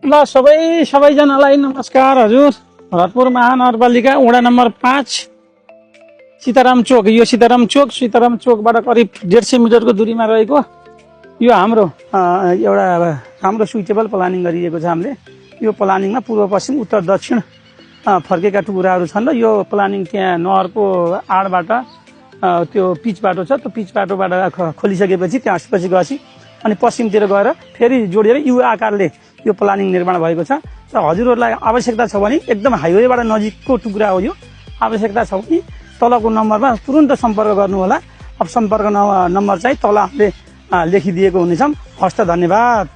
ल सबैजनालाई नमस्कार हजुर। भरतपुर महानगरपालिका वडा नम्बर 5 सीताराम चोक। यो सीताराम चोकबाट करिब 150 मिटरको दूरीमा रहेको यो हाम्रो एउटा राम्रो सुइटेबल प्लानिङ गरिएको छ हामीले। यो प्लानिङमा पूर्व पश्चिम उत्तर दक्षिण फर्केका टुक्राहरू छन् र यो प्लानिङ त्यहाँ नहरको आडबाट त्यो पिच बाटो छ, त्यो पिच बाटोबाट खोलिसकेपछि त्यहाँ आसपास गएपछि अनि पश्चिमतिर गएर फेरि जोडिएर यु आकारले यो प्लानिङ निर्माण भएको छ। र हजुरहरूलाई आवश्यकता छ भने एकदम हाइवेबाट नजिकको टुक्रा हो यो। आवश्यकता छ भने तलको नम्बरमा तुरुन्त सम्पर्क गर्नुहोला। अब सम्पर्क नम्बर चाहिँ तल हामीले लेखिदिएको हुनेछौँ। हस्त धन्यवाद।